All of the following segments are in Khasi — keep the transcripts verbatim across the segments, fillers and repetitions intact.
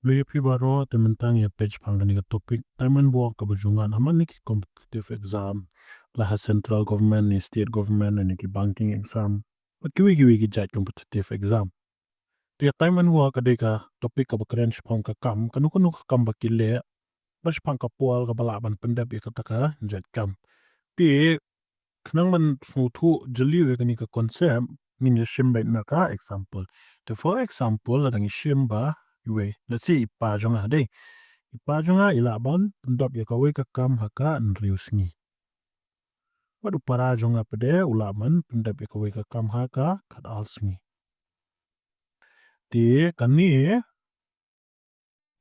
Khublei ïa phi baroh, te mynta ngi ïa peit shaphang kane ka topic time and work kaba ju ngat ha man la ki competitive exam, la ha central government ne state government ne ki banking exam bad kiwei kiwei ki jait competitive exam. Te time and work ka dei ka topic kaba kren shaphang ka kam, kano kano ka kam ba ki leh bad shaphang ka por kaba lah ban pyndep ïa kata ka jait kam. Te khnang ban sngewthuh jylliew ïa kane ka concept, ngin ïa shim beit na ka example. Te for example, lada ngi shim ba iwei, let's say i pa jong nga, dei, i pa jong nga i lah ban pyndep ïa kawei ka kam ha ka hynriew sngi, bad u para jong nga pat de u lah ban pyndep ïa kawei ka kam ha ka khatar sngi. Te kane,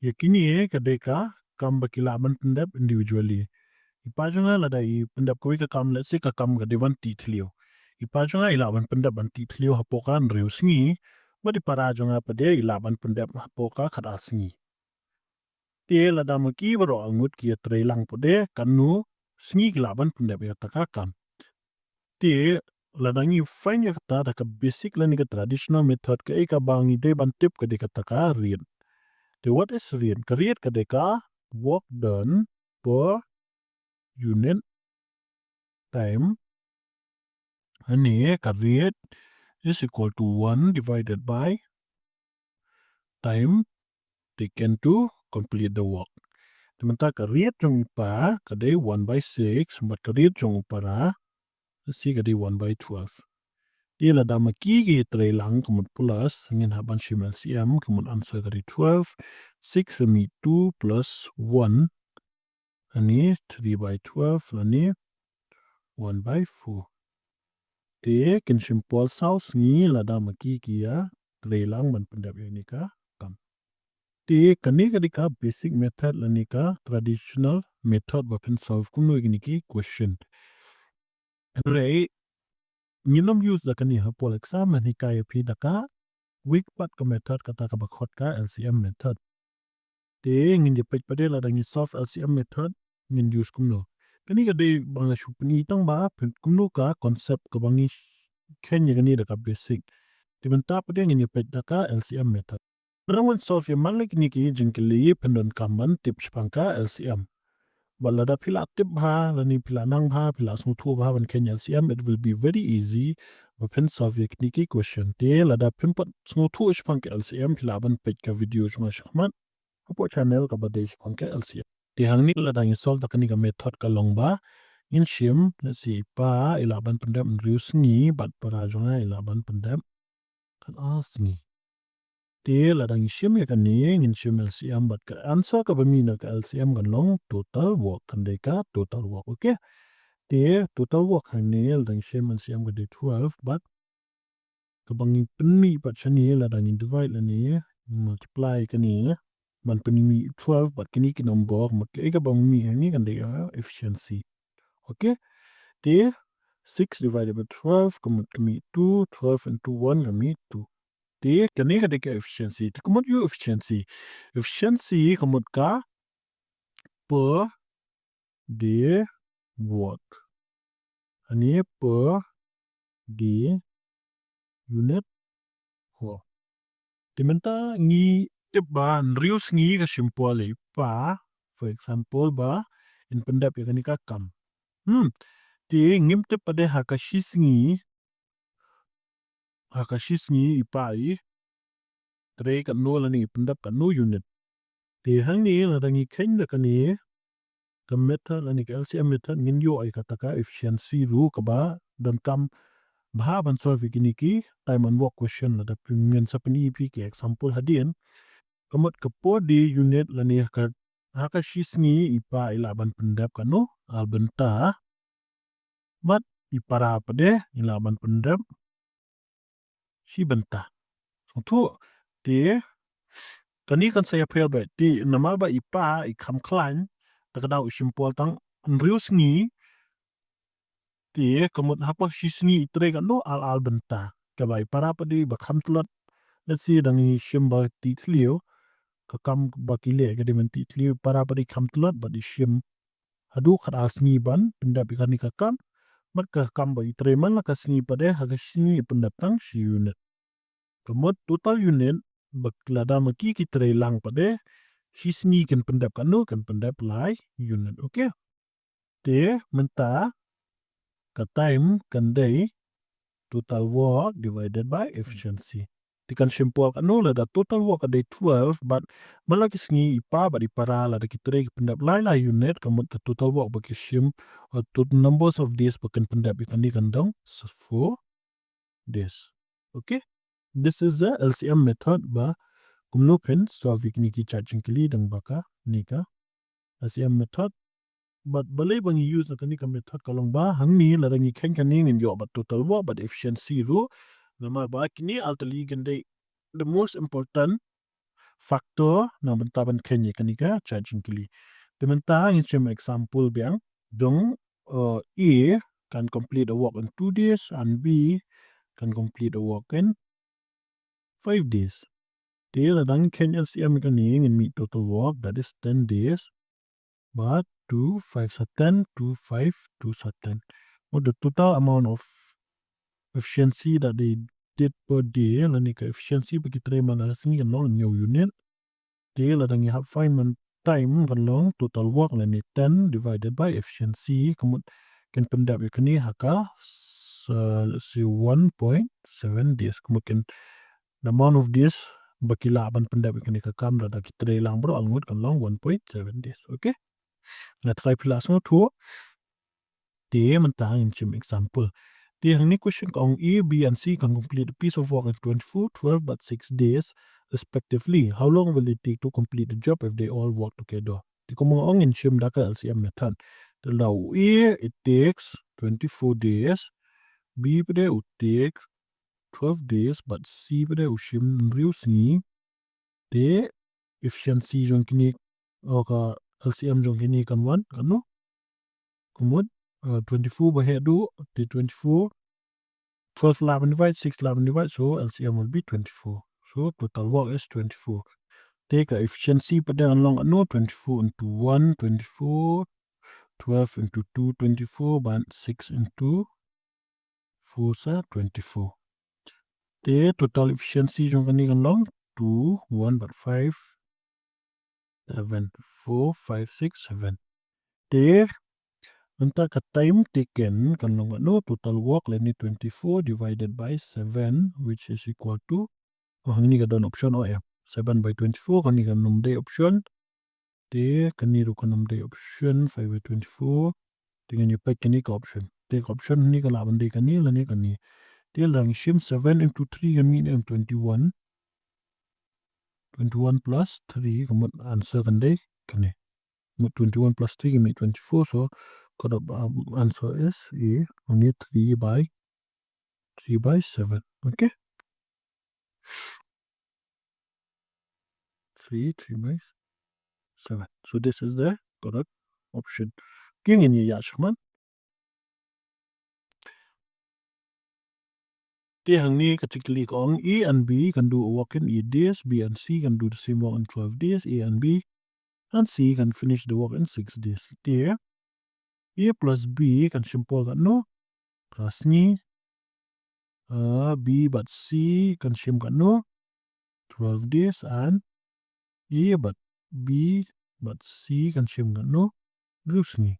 ïa kine ka dei ka kam ba ki lah ban pyndep individually. I pa jong nga lada i pyndep kawei ka kam, let's say ka kam ka dei ban tih thliew, i pa jong nga i lah ban pyndep ban tih thliew hapoh ka hynriew sngi, bad i para jong nga pat de i lah ban pyndep hapoh ka khatar sngi. Te lada ma ki baroh arngut ki ïatreilang pat de, kano sngi ki lah ban pyndep ïa kata ka kam. Te lada ngi find ïa kata da ka basic lane ka traditional method, kaei kaba ngi dei ban tip ka dei kata ka rate. Te what is rate? Ka rate ka dei ka work done per unit time. Ani ka rate is equal to one divided by time taken to complete the work. Te mynta ka rate jong i pa ka dei one by six, bad ka rate jong u para, let's say, ka dei one by twelve. Te lada ma ki ki treilang, ka mut plus, ngin hap ban shim L C M, ka mut answer ka dei twelve, six ka mih two plus one, ani three by twelve, ani one by four. Te kin shim por saw sngi lada ma ki ki ïatreilang ban pyndep ïa kane ka kam. Te kane ka dei ka basic method lane ka traditional method ba phin solve kumno ïa kine ki question. Hynrei ngin ym use da kane hapoh exam, ngan hikai ïa phi da ka weak part ka method, kata kaba khot ka L C M method. Te ngin ïa peit pat de lada ngi solve L C M method ngin use kumno. Kane ka dei ba nga shu pyni tang ba pyn-, kumno ka concept kaba ngi kheiñ ïa kane da ka basic. Te mynta pat de ngin ïa peit da ka L C M method. Lada ngin solve ïa man la kine ki jingkylli, phin donkam ban tip shaphang ka L C M. Bad lada phi la tip bha, lane phi la nang bha, phi la sngewthuh bha ban kheiñ L C M, it will be very easy ba phin solve ïa kine ki question. Te lada phim pat sngewthuh shaphang ka L C M, phi lah ban peit ka video jong nga shakhmat hapoh channel kaba dei shaphang ka L C M. Te hangne lada ngi solve da kane ka method ka long ba ngin shim, let's say, i pa i lah ban pyndep hynriew sngi, bad para jong nga i lah ban pyndep khatar sngi. Te lada ngi shim ïa kane, ngin shim L C M, bad ka answer kaba mih na ka L C M kan long total work, kan dei ka total work, okay? Te total work hangne lada ngi shim L C M ka dei twelve, bad kaba ngi pynmih pat shane lada ngi divide lane multiply kane, ban pynmih twelve bad kine ki number, bad kaei kaba mih hangne kan dei, uh, efficiency. Okay? Te six divided by twelve, ka mut ka mih two, twelve into one ka mih two. Te kane ka dei ka efficiency. Te ka mut ïa u efficiency. Efficiency ka mut ka per day work. Ani per day unit work. Te mynta ngi tip ba hynriew sngi ka shim por ïa i pa, for example, ba in pyndep ïa kane ka kam. Hmm. Te ngim tip pat de ha ka shi sngi, ha ka shi sngi i pa i trei katno lane i pyndep katno unit. Te hangne lada ngi kheiñ da kane ka method lane ka L C M method, ngin ïoh ïa kata ka efficiency ruh kaba donkam bha ban solve ïa kine ki time and work question lada phi, ngin sa pyni ïa phi ki example hadien. Ka mut ka per day unit lane ha ka, ha ka shi sngi i pa i lah ban pyndep katno, ar bynta. Bad i para pat de i lah ban pyndep shi bynta. Sngewthuh, te kane kan sa ïapher beit, te namar ba i pa i kham khlaiñ, te ka daw i shim por tang hynriew sngi, te ka mut hapoh shi sngi i trei katno, ar, ar bynta. Kaba i para pat de ba kham tlot, let's say, dang i shim ba tih thliew, ka kam ba ki leh ka dei ban tih thliew, i para pat de kham tlot bad i shim haduh khatar sngi ban pyndep ïa kane ka kam. Bad ka kam ba i trei man la ka sngi pat de, ha ka sngi i pyndep tang shi unit. Ka mut total unit ba lada ma ki ki trei lang pat de, shi sngi kin pyndep katno, kin pyndep lai unit. Okay. Te mynta ka time kan dei total work divided by efficiency. Te kan shim por katno, lada total work ka dei twelve, bad man la ki sngi i pa bad i para lada ki trei ki pyndep lai lai unit, ka mut ka total work ba ki shim, uh, total numbers of days ba kin pyndep ïa kane kan dang sa four days. Okay. This is the L C M method ba kumno phin solve ïa kine ki chart jingkylli dang ba kane ka L C M method. Bad balei ba ngi use ïa kane ka method ka long ba hangne lada ngi kheiñ kane ngin ïoh bad total work bad efficiency ruh. Namar ba kine artylli kan dei the most important factor na bynta ban kheiñ ïa kane ka chart jingkylli. Te mynta ngin shim example biang. Jong, uh, A can complete a work in two days and B can complete a work in five days. Te lada ngi kheiñ L C M ïa kane ngin mih total work, that is ten days. Bad two five sa ten, two five, two sa ten. Mut the total amount of efficiency that they did per day, lane ka efficiency ba ki trei man la ka sngi kan long hynñiew unit. Te lada ngi hap find man time kan long total work lane ten divided by efficiency, ka mut kin pyndep ïa kane ha ka, s-, let's say one point seven days. Ka mut kin, the amount of days ba ki lah ban pyndep ïa kane ka kam lada ki trei lang baroh arngut kan long one point seven days. Okay. Nga tharai phi la sngewthuh. Te mynta ngin shim example. Te hangne question ka ong A, B and C can complete a piece of work in twenty-four, twelve bad six days respectively. How long will it take to complete the job if they all work together? Te kumba nga ong ngin shim da ka L C M method. Te lada u A, it takes twenty-four days. B pat de u take twelve days, bad C pat de u shim hynriew sngi. Te efficiency jong kine, o ka L C M jong kine kan wan katno? Ka mut, uh, twenty-four ba heh duh, te twenty-four, twelve lah ban divide, six lah ban divide, so L C M will be twenty-four. So total work is twenty-four. Te ka efficiency pat de kan long katno? Twenty-four into one, twenty-four, twelve into two, twenty-four, bad six into four sa twenty-four. Te total efficiency jong kane kan long two, one bad five, seven, four, five, six, seven. Te mynta ka time taken kan long katno? Total work lane twenty-four divided by seven, which is equal to, oh, hangne ka don option, oh, em, seven by twenty-four, kane kan ym dei option. Te kane ruh kan ym dei option, five by twenty-four. Te ngin ïa peit kane ka option. Te ka option hangne ka lah ban dei kane lane kane. Te lada ngi shim seven into three kan mih ne em? Twenty-one. Twenty-one plus three, ka mut answer kan dei kane. Mut twenty-one plus three kan mih twenty-four, so ka dei, um, answer is A, only three by, three by seven. Okay? Three, three by seven. So this is the correct option. Ki ngin ïa ïa shikmat. Te hangne ka jingkylli ka ong A and B can do a work in eight days, B and C can do the same work in twelve days, A and B and C can finish the work in six days. Te A plus B kan shim por katno? Phra sngi. Ah, B bad C kan shim katno? Twelve days, and A bad B bad C kan shim katno? Hynriew sngi.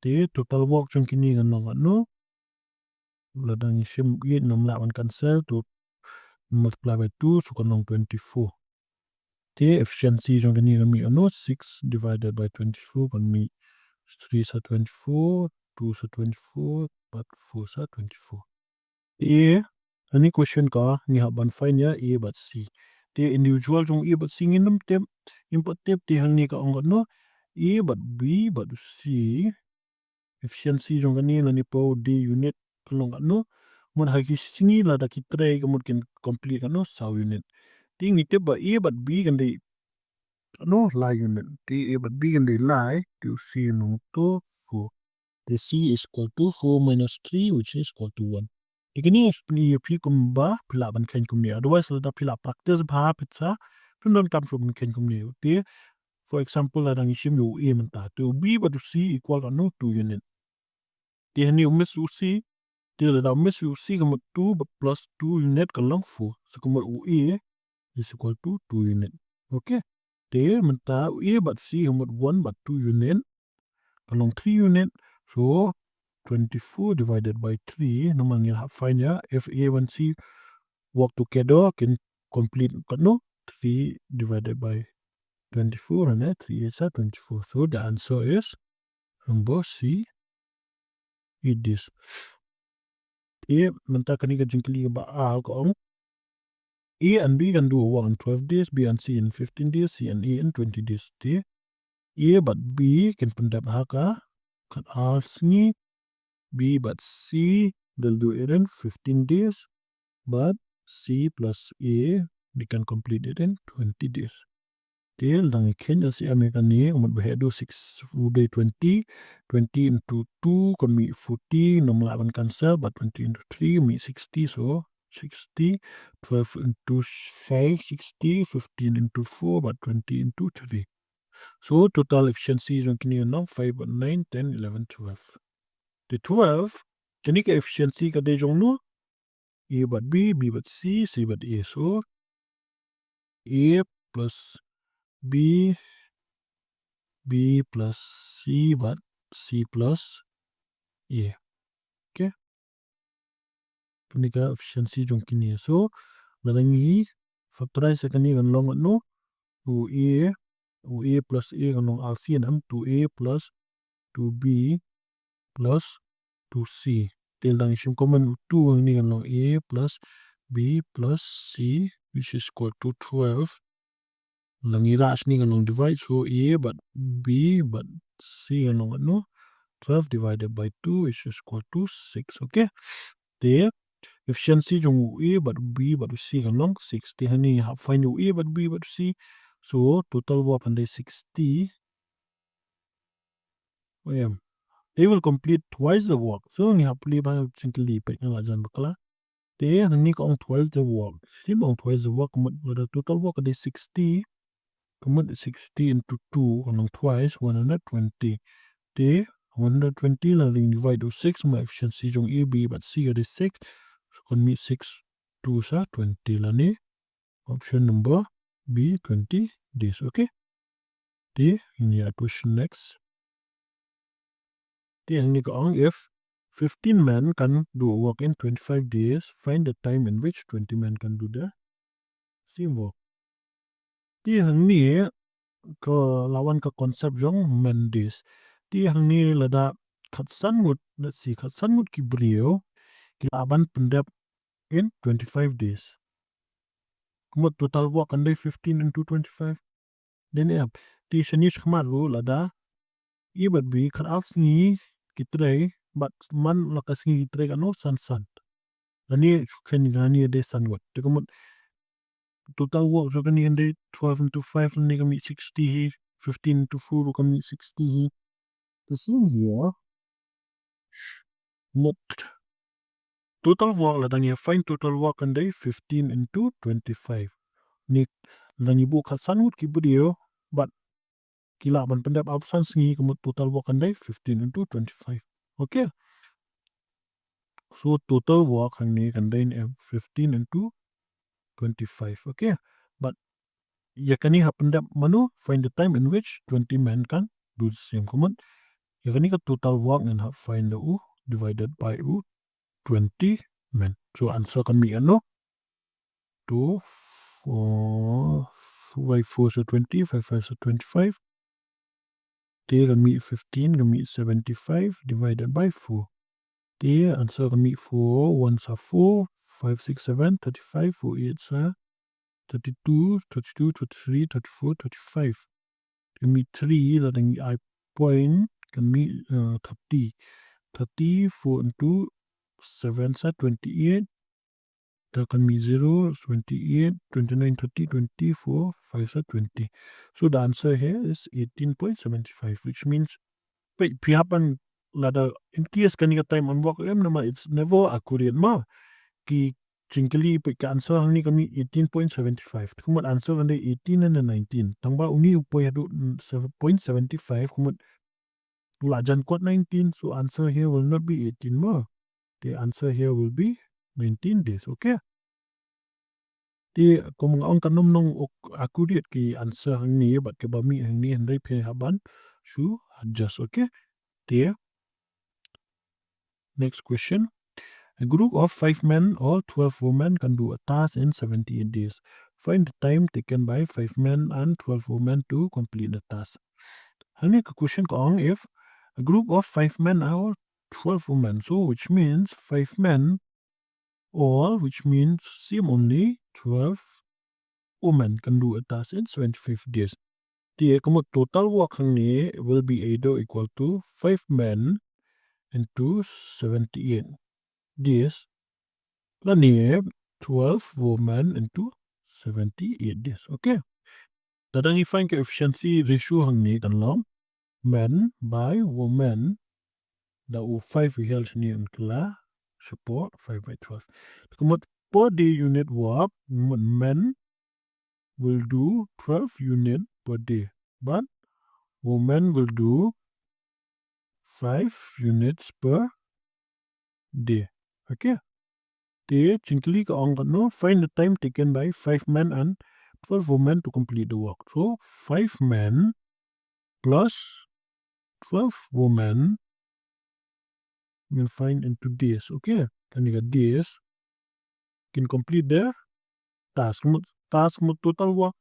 Te total work jong kine kan long katno? Lada ngi shim eight, ym lah ban cancel, to multiply by two, so kan long twenty-four. Te efficiency jong kane kan mih katno? Six divided by twenty-four kan mih three sa twenty-four, two sa twenty-four, bad four sa twenty-four. Te hangne question ka ngi hap ban find ïa A bad C. Te individual jong A bad C ngin ym tip, ngim pat tip. Te hangne ka ong katno? A bad B bad C, efficiency jong kane lane per day unit kan long katno? Mut ha ki sngi lada ki trei ka mut kin complete katno? Saw unit. Te ngi tip ba A bad B kan dei katno? Lai unit. Te A bad B kan dei lai, te u C nangto four. Te C is equal to four minus three, which is equal to one. Te kine phi, phi kumba phi lah ban kheiñ kumne. Otherwise lada phi lah practice bha phi sa, phim donkam shuh ban kheiñ kumne. Te for example lada ngi shim ïa u A mynta, te u B bad u C equal katno? Two unit. Te hangne u miss u C, te lada u miss u C ka mut two bad plus two unit kan long four. So ka mut u A is equal to two unit. Okay. Te mynta u A bad C ha mut one bad two unit. Ka long three unit. So twenty-four divided by three. Namar ngi hap find ïa, if A bad C work together, kin complete katno? Three divided by twenty-four, and three is a twenty-four. So the answer is number C, eight days. Te mynta kane ka jingkylli kaba ar ka ong, A and B can do a work in twelve days, B and C in fifteen days, C and A in twenty days. Te A bad B kin pyndep ha ka khatar sngi, B bad C, they'll do it in fifteen days, but C plus A, they can complete it in twenty days. Te lada ngi kheiñ L C M ïa kane, ka mut ba heh duh six, u dei twenty, twenty into two ka mih forty, ym lah ban cancel, bad twenty into three ka mih sixty, so sixty, twelve into five sixty, fifteen into four bad twenty into three. So total efficiency jong kine ka long five bad nine, ten, eleven, twelve. Te twelve, kane ka efficiency ka dei jong no? A bad B, B bad C, C bad A. So A plus B, B plus C bad C plus A. Okay. Kane ka efficiency jong kine. So lada ngi factorize ïa kane kan long katno? Two A, two A plus A kan long L C M, two A plus two B plus two C. Te lada ngi shim common u two hangne kan long A plus B plus C, which is equal to twelve. Lada ngi rah shane kan long divide, so A bad B bad C kan long katno? Twelve divided by two, which is equal to six. Okay. Te efficiency jong u A bad u B bad u C kan long six. Te hangne hap find u A bad u B bad u C. So total work kan dei sixty. Em. They will complete twice the work. So ngi hap plie ba jingkylli peit nga la jan bakla. Te hangne ka ong twice the work. Shim ong twice the work, ka mut lada total work ka dei sixty, ka mut sixty into two, ka long twice, one hundred twenty. Te one hundred twenty lada ngi divide u six, ma efficiency jong A, B bad C ka dei six. So kan mih six twos are twenty lane option number B, twenty days. Okay. Te ngi ïa question next. Te hangne ka ong, if fifteen men can do a work in twenty-five days, find the time in which twenty men can do the same work. Te hangne ka la wan ka concept jong man days. Te hangne lada khatsan ngut, let's see, khatsan ngut ki briew ki lah ban pyndep in twenty-five days. Ka mut total work kan dei fifteen into twenty-five. Dei ne em? Te shane shakhmat ruh lada A bad B khatar sngi ki trei, bad man la ka sngi ki trei katno? San san. Lane shu kheiñ lane dei san ngut. Te ka mut total work jong kane kan dei twelve into five lane ka mih sixty hi, fifteen into four ruh ka mih sixty hi. Te same here. Mut total work, lada ngi find total work kan dei fifteen into twenty-five. Ni lada ngi buh khatsan ngut ki briew bad ki lah ban pyndep arphew san sngi, ka mut total work kan dei fifteen into twenty-five. Okay. So total work hangne kan dei ne em, fifteen into twenty-five. Okay. But ïa kane hap pyndep mano? Find the time in which twenty men can do the same. Ka mut ïa kane ka total work ngan hap find da u divided by u twenty men. So answer kan mih katno? Two, four, five fours are twenty, five fives are twenty-five. Te kan mih fifteen, kan mih seventy-five divided by four. Te answer kan mih four ones are four, five six seven, thirty-five, four eights are thirty-two, thirty-two, thirty-three, thirty-four, thirty-five. Kan mih three, lada ngi ai point, kan mih, uh, thirty. Thirty, four into seven sa twenty-eight. Te kan mih zero, twenty-eight, twenty-nine, thirty, twenty-four, five sa twenty. So the answer here is eighteen point seven five, which means, wait, phi hap ban, lada, in case kane ka time yn work em, namar it's never accurate ma. Ki jingkylli, phi, ka answer hangne ka mih eighteen point seven five. Ka mut answer kan dei eighteen and nineteen. Tang ba une u poi haduh, mm, seven point seven five, ka mut u la jan kot nineteen, so answer here will not be eighteen ma. The answer here will be nineteen days, okay? Te kum nga ong kan ym long accurate ki answer hangne bad kiba mih hangne, hynrei phi hap ban shu adjust, okay? Te next question. A group of five men or twelve women can do a task in seventy-eight days. Find the time taken by five men and twelve women to complete the task. Hangne ka question ka ong, if a group of five men or twelve women, so which means five men or, which means same only, twelve women can do a task in seventy-five days. Te ka mut total work hangne will be either equal to five men into seventy-eight days, lane twelve women into seventy-eight days. Okay. Lada ngi find ka efficiency ratio hangne kan long men by women, da u five i hel shane, un kylla shapoh five by twelve. Ka mut per day unit work, mut men will do twelve unit per day, but women will do five units per day. Okay. Te jingkylli ka ong katno, find the time taken by five men and twelve women to complete the work. So five men plus twelve women will find into days. Okay. Kane ka days kin complete the task. Mut task, mut total work.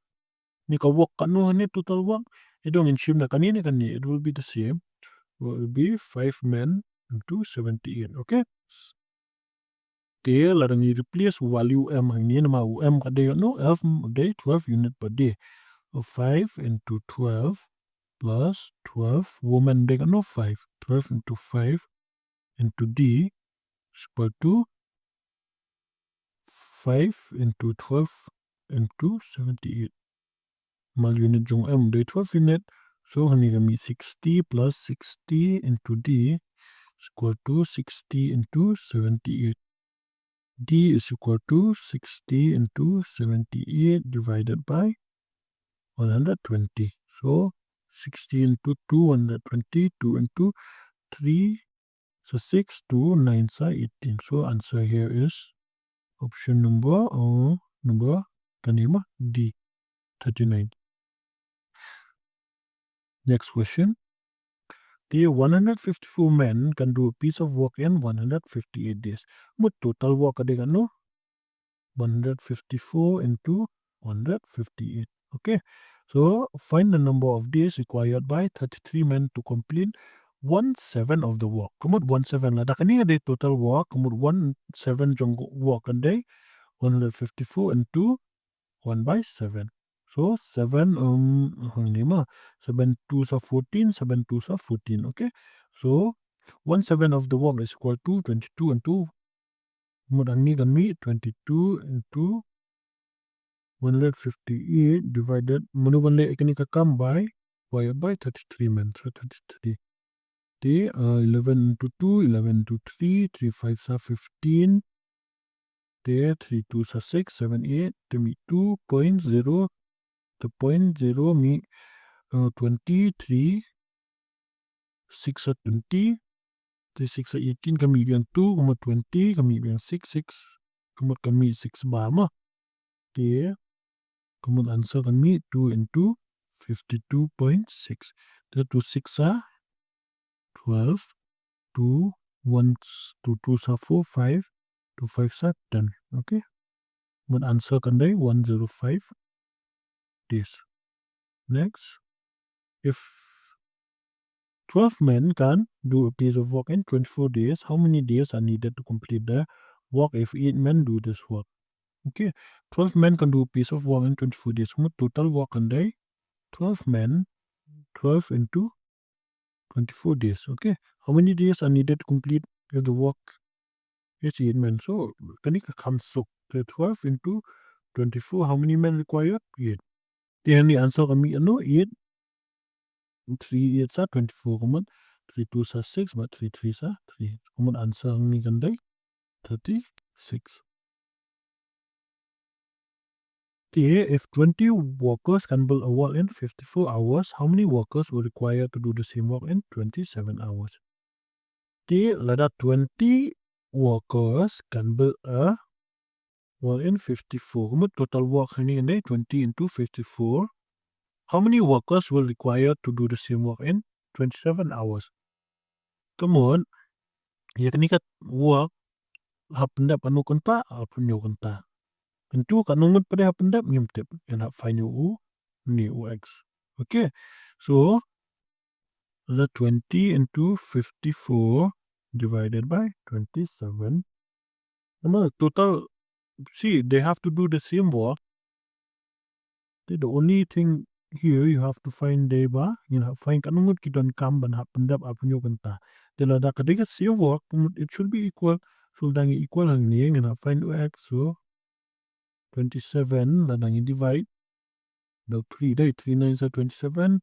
Ni ka work katno hangne, total work. Ito ngin shim na kane ne kane, it will be the same. It will be five men into seventy-eight. Okay. Te lada ngi replace value m hangne, namar u m ka dei katno, m dei twelve unit per day. So five into twelve plus twelve, women dei katno, five. Twelve into five into d is equal to five into twelve into seventy-eight. Namar unit jong m dei twelve unit. So hangne ka mih sixty plus sixty into d is equal to sixty into seventy-eight. D is equal to sixty into seventy-eight divided by one hundred twenty. So sixty into two, one hundred twenty, two into three, so six, two, nine sa eighteen. So answer here is option number, uh, number, kane ma, D, thirty-nine. Next question. The one hundred fifty-four men can do a piece of work in one hundred fifty-eight days. Mut total work ka dei katno? One hundred fifty-four into one hundred fifty-eight. Okay. So find the number of days required by thirty-three men to complete one seven of the work. Ka mut one seven, lada kane ka dei total work, ka mut one seven jong work kan dei one hundred fifty-four into one by seven. So seven, um, hangne ma, seven two sa fourteen, seven two sa fourteen. Okay. So one seven of the work is equal to twenty-two into, mut hangne kan mih twenty-two into one hundred fifty-eight divided, mano ban leh kane ka kam, by, divided by thirty-three men, so thirty-three. Te, uh, eleven into two, eleven into three, three five sa fifteen. Te three two sa six, seven eight, te mih two point zero, te point zero mih, uh, twenty-three, six sa twenty, te six sa eighteen, ka mih biang two, ka mut twenty, ka mih biang six, six, ka mut ka mih six ba ma. Te ka mut answer kan mih two into fifty-two point six. Te two six sa twelve, two one, two two sa four, five, two five sa ten. Okay. Mut answer kan dei one zero five days. Next, if twelve men can do a piece of work in twenty-four days, how many days are needed to complete the work if eight men do this work? Okay, twelve men can do a piece of work in twenty-four days. Mut total work kan dei twelve men, twelve into twenty-four days. Okay, how many days are needed to complete the work? It's eight men. So kane ka kham suk. So twelve into twenty-four, how many men required? Eight. Te hangne answer ka mih katno? Eight. Three eight sa twenty-four, ka mut three two sa six, bad three three sa three. Ka mut answer hangne kan dei thirty-six. Te, if twenty workers can build a wall in fifty-four hours, how many workers were required to do the same work in twenty-seven hours? Te, lada twenty workers can build a Work in fifty-four. Ka mut total work hangne kan dei twenty into fifty-four. How many workers will required to do the same work in twenty-seven hours? Ka mut, ïa kane ka work, hap pyndep katno kynta, hap pynyoo kynta. Into katno ngut pat de hap pyndep, ngim tip, ngin hap find u, une u x. Okay, so, the twenty into fifty-four divided by twenty-seven. Namar total, see, they have to do the same work. The, the only thing here you have to find dei ba, ngin hap find katno ngut ki donkam ban hap pyndep, hap pynyoo kynta. Te lada ka dei ka same work, it should be equal. So lada ngi equal hangne, ngin hap find u x, so twenty-seven, lada ngi divide, da u three dei, three nines are twenty-seven,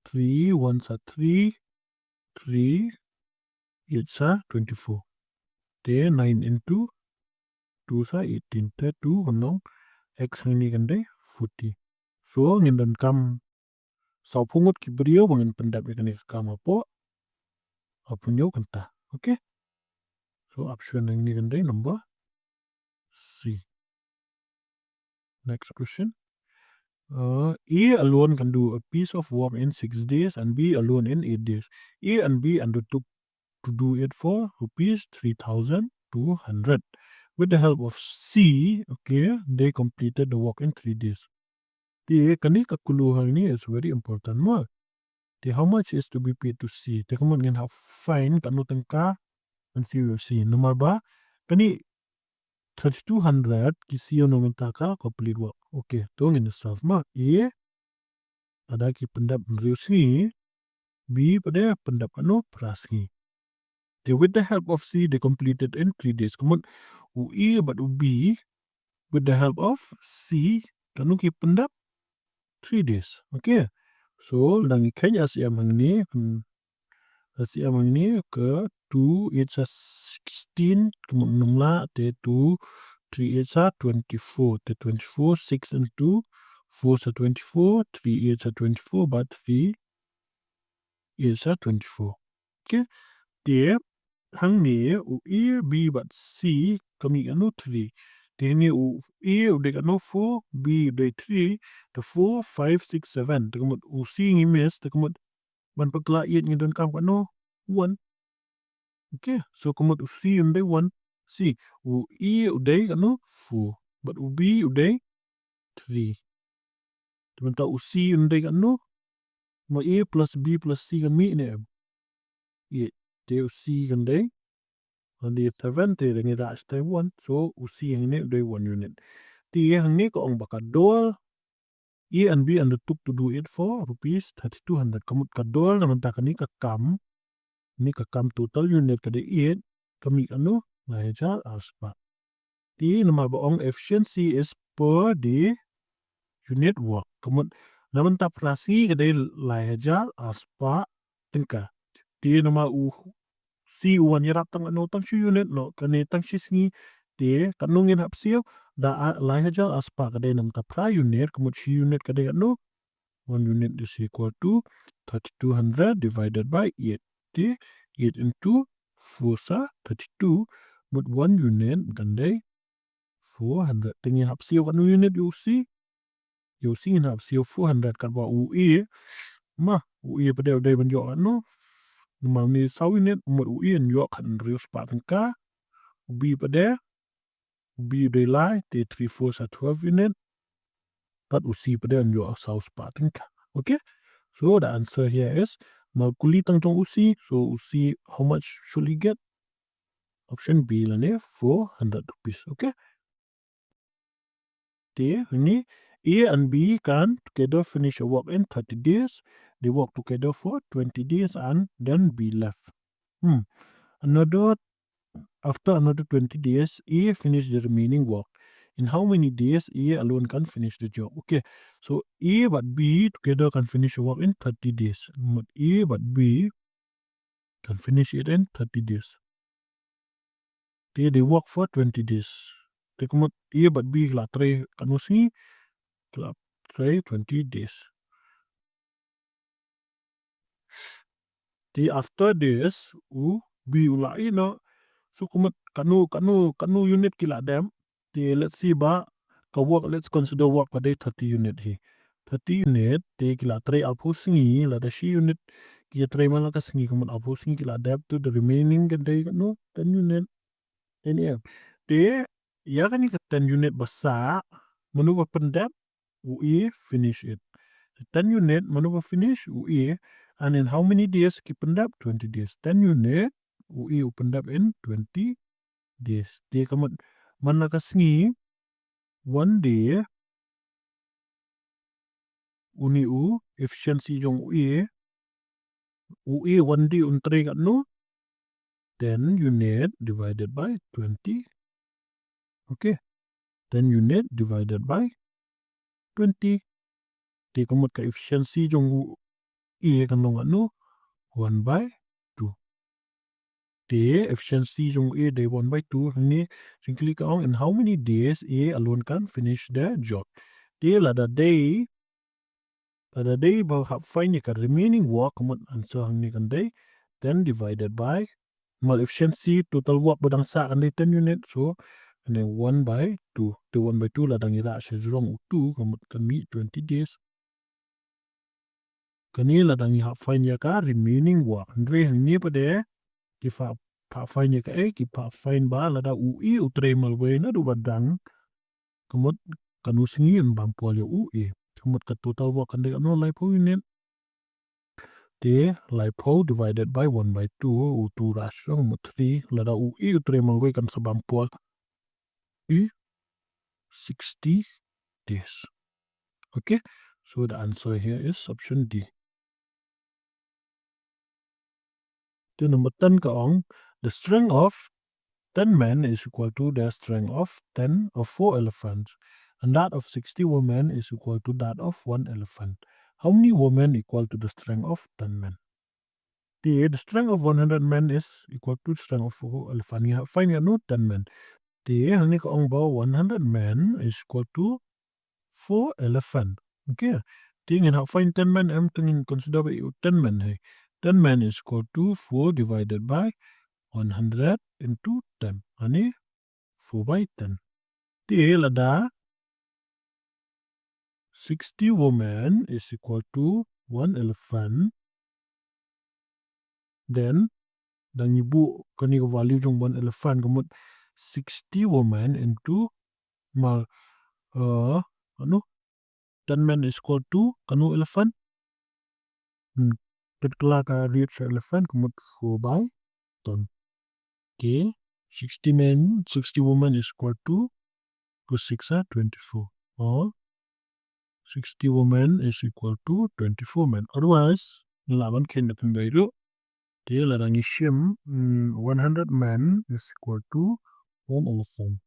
three ones are three, three eights are twenty-four. Te nine into two sa eighteen, te two, hangne x hangne kan dei forty. So ngin donkam sawphew ngut ki briew ba ngin pyndep ïa kane ka kam hapoh, hap pynyoo kynta. Okay. So option hangne kan dei number C. Next question. Uh, A alone can do a piece of work in six days and B alone in eight days. A and B undertook to do it for rupees three thousand two hundred. With the help of C, okay, they completed the work in three days. Te kane ka clue hangne is very important mo. Te how much is to be paid to C? Te ka mut ngin hap find katno tyngka ban siew ïa u C. Namar ba kane thirty-two hundred ki siew na ka bynta ka complete work. Okay, to ngin solve mo. A, lada ki pyndep hynriew sngi, B pat de pyndep katno, phra sngi. They, with the help of C, they completed in three days. Ka mut u A bad u B, with the help of C, katno ki pyndep? Three days. Okay. So lada ngi kheiñ S M hangne, hmm, S M hangne ka two eights are sixteen, ka mut ym lah, te two, three eights are twenty-four, te twenty-four, six and two, four sa twenty-four, three eights are twenty-four, bad three eights are twenty-four. Okay. Te hangne u A, B bad C ka mih katno? Three. Te hangne u A u dei katno? Four, B u dei three, te four, five, six, seven. Te ka mut u C ngi miss, te ka mut ban pynkylla eight ngi donkam katno? One. Okay, so ka mut u C un dei one. C, u A u dei katno? Four. Bad u B u dei three. Te mynta u C un dei katno? Ma A plus B plus C kan mih ne em? Eight. Te u C kan dei, kan dei seven, te da ngi rah step one. So u C hangne u dei one unit. Te hangne ka ong ba ka dor, A and B undertook to do it for rupees thirty-two hundred. Ka mut ka dor na ka bynta kane ka kam, kane ka kam total unit ka dei eight, ka mih katno? Lai hajar arspah. Te namar ba ong efficiency is per day unit work. Ka mut na ka bynta phra sngi ka dei lai hajar arspah tyngka. Te namar u C u wan ïarap tang katno? Tang shi unit, noh, kane tang shi sngi. Te katno ngin hap siew? Da a, lai hajar arspah ka dei na ka bynta phra unit, ka mut shi unit ka dei katno? One unit is equal to thirty-two hundred divided by eight. Te eight into four sa thirty-two, mut one unit kan dei four hundred. Te ngi hap siew katno unit ïa u C? Ïa u C ngin hap siew four hundred, katba u A, ma u A pat de u dei ban ïoh katno? Namar une saw unit, mut u A un ïoh khathynriew spah tyngka. U B pat de, u B u dei lai, te three four sa twelve unit. Bad u C pat de un ïoh saw spah tyngka. Okay? So the answer here is, ma kylli tang jong u C, so u C, how much should he get? Option B lane four hundred rupees. Okay? Te hangne, A and B can together finish a work in thirty days. They work together for twenty days and then B left. Hmm. Another, after another twenty days, A finish the remaining work. In how many days A alone can finish the job? Okay. So A bad B together can finish a work in thirty days. Mut A bad B can finish it in thirty days. Te they work for twenty days. Te ka mut A bad B ki la trei katno sngi? Ki la trei twenty days. Te after this, u B u la ïeh noh. So ka mut katno, katno, katno unit ki la dem? Te let's see ba ka work, let's consider work ka dei thirty unit hi. Thirty unit, te ki la trei arphew sngi, lada shi unit ki trei man la ka sngi, ka mut arphew sngi ki la dep, to the remaining ka dei katno, ten unit. Te ïa kane ka ten unit ba sah, mano ba pyndep? U A finish it. Ten unit, mano ba finish? U A. And in how many days ki pyndep? Twenty days. Ten unit, u A u pyndep in twenty days. Te ka mut man la ka sngi, one day, une u efficiency jong u A, u A one day un trei katno? Ten unit divided by twenty. Okay. Ten unit divided by twenty. Te ka mut ka efficiency jong u A kan long katno? One by two. Te efficiency jong u A dei one by two. Hangne jingkylli ka ong, in how many days A alone can finish the job. Te lada dei, lada dei ba hap find ïa ka remaining work, ka mut answer hangne kan dei ten divided by, namar efficiency, total work ba dang sah kan dei ten unit. So kane one by two. Te one by two lada ngi rah sha jrong u two, ka mut kan mih twenty days. Kane lada ngi hap find ïa ka remaining work. Hynrei hangne pat de ki hap, hap find ïa kaei? Ki hap find ba lada u A u trei malwei naduh ba dang, ka mut katno sngi yn bam pol ïa u A. Ka mut ka total work kan dei katno? Laiphew unit. Te laiphew divided by one by two, u two rah sha jrong, ka mut three. Lada u A u trei malwei kan sa bam pol ïa u sixty days. Okay, so the answer here is option D. Te number ten ka ong, the strength of ten men is equal to the strength of ten or four elephants, and that of sixty women is equal to that of one elephant. How many women equal to the strength of ten men? Te the strength of one hundred men is equal to strength of four elephant. Ngi hap find ïa no ten men. Te hangne ka ong ba one hundred men is equal to four elephant. Okay. Te ngin hap find ten men em, te ngin consider ba ïa u ten men hi. Ten men is equal to four divided by one hundred into ten. Ani four by ten. Te lada sixty women is equal to one elephant. Then da ngi buh kane ka value jong one elephant, ka mut sixty women into mal, uh, ano, ten men is equal to kano elephant? Hmm. Peit kylla ka rate sha elephant, ka mut four by ten. Okay. Sixty men, sixty women is equal to, to six are twenty-four. Or sixty women is equal to twenty-four men. Otherwise, ngi lah ban kheiñ da pynbeit ruh. Te lada ngi shim, mm, one hundred men is equal to one elephant.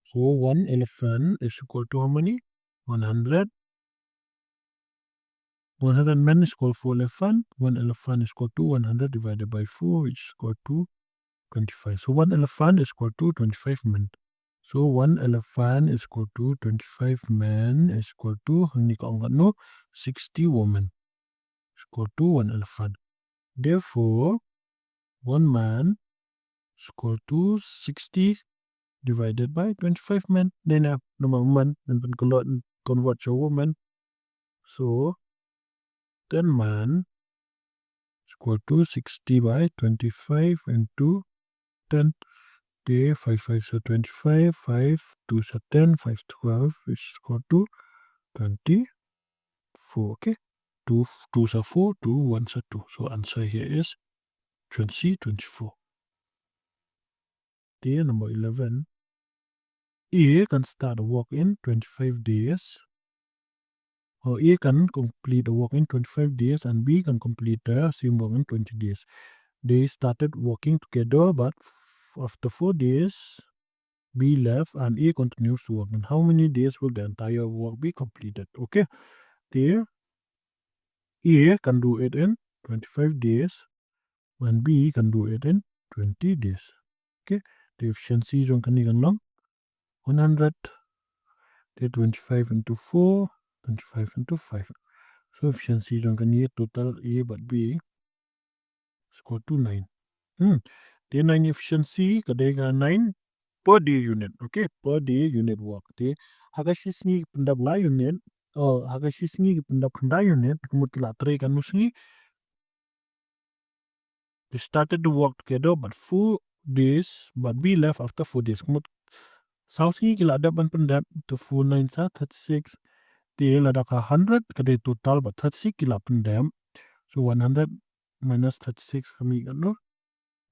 So one elephant is equal to how many? One hundred. One hundred men is equal four elephant. One elephant is equal to one hundred divided by four, which is equal to twenty-five. So one elephant is equal to twenty-five men. So one elephant is equal to twenty-five men is equal to, hangne ka ong katno, sixty women is equal to one elephant. Therefore, one man is equal to sixty divided by twenty-five men. Dei na, namar man, ngan pynkylla, convert sha women. So ten man is equal to sixty by twenty-five into ten. Te five five are twenty-five, five twos are ten, five twelve is equal to twenty-four. Okay. Two twos are four, two ones are two. So answer here is option C, twenty-four. Te number eleven. A can start work in twenty-five days. Or A can complete the work in twenty-five days and B can complete the same work in twenty days. They started working together, but f-, after four days, B left and A continues to work. In how many days will the entire work be completed? Okay. Te A can do it in twenty-five days and B can do it in twenty days. Okay. The efficiency jong kane kan long one hundred. Te twenty-five into four, twenty-five into five. So efficiency jong kane, total A bad B is equal to nine. Hmm. Te nine efficiency ka dei ka nine per day unit, okay, per day unit work. Te ha ka shi sngi ki pyndep lai unit, oh, ha ka shi sngi ki pyndep khyndai unit, ka mut ki la trei katno sngi? They started the work together, but four days, but we left after four days. Ka mut saw sngi ki la dep ban pyndep, to four nine sa thirty-six. Te lada ka hundred ka dei total, but thirty-six ki la pyndep. So one hundred minus thirty-six ka mih katno?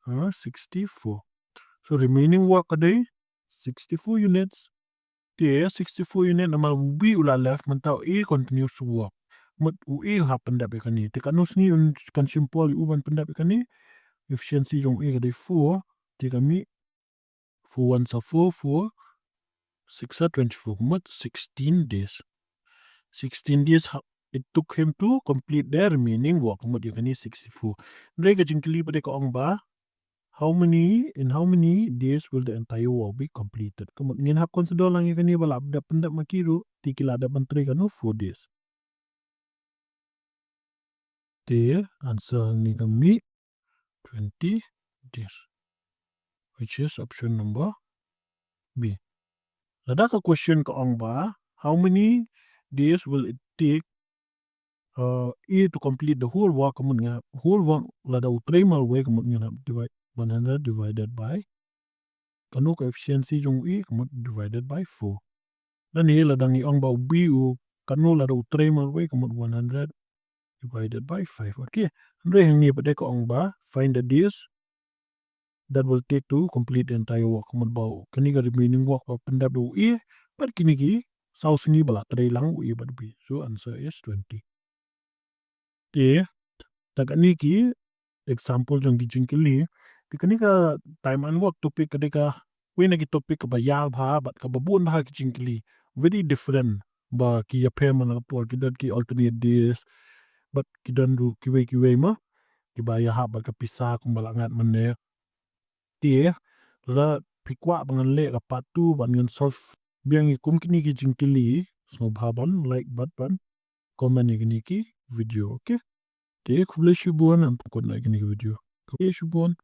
Ah, sixty-four. So remaining work ka dei sixty-four units. Te sixty-four unit namar u B u la left, mynta u A continues to work. Mut u A u hap pyndep ïa kane. Te katno sngi un kan shim por ïa u ban pyndep ïa kane? Efficiency jong u A ka dei four, te ka mih four ones are four, four sixes are twenty-four, mut sixteen days. Sixteen days ha-, it took him to complete the remaining work, mut ïa kane sixty-four. Hynrei ka jingkylli pat ka ong ba, how many, in how many days will the entire work be completed? Ka mut ngin hap consider lang ïa kane ba la dep pyndep ma ki ruh, te ki la dep ban trei katno, four days. Te answer hangne ka mih twenty days, which is option number B. Lada ka question ka ong ba, how many days will it take, uh, A to complete the whole work? Ka mut nga, whole work lada u trei marwei, ka mut ngin hap divide, one hundred divided by, katno ka efficiency jong u A, ka mut divided by four. Lane lada ngi ong ba u B u, katno lada u trei marwei, ka mut one hundred divided by five. Okay. Hynrei hangne pat ka ong ba, find the days that will take to complete the entire work. Ka mut ba kane ka remaining work ba pyndep da u A, bad kine ki saw sngi ba la trei lang u A bad u B. So answer is twenty. Te, ta kane ki example jong ki jingkylli. Te kane ka time and work topic ka dei ka, kawei na ki topic kaba ïar bha bad kaba bun bha ki jingkylli. Very different ba ki ïapher man la ka por, ki don ki alternate days, bad ki don ruh kiwei kiwei ma kiba ïahap bad ka pisa kumba la ngat mynne. Te lada phi kwah ba ngan leh ka part two bad ngan solve biang ïa kum kine ki jingkylli, sngewbha ban like bad ban comment ïa kine ki video, okay? Te khublei shibun, ngan pynkut noh ïa kine ki video. Khublei shibun.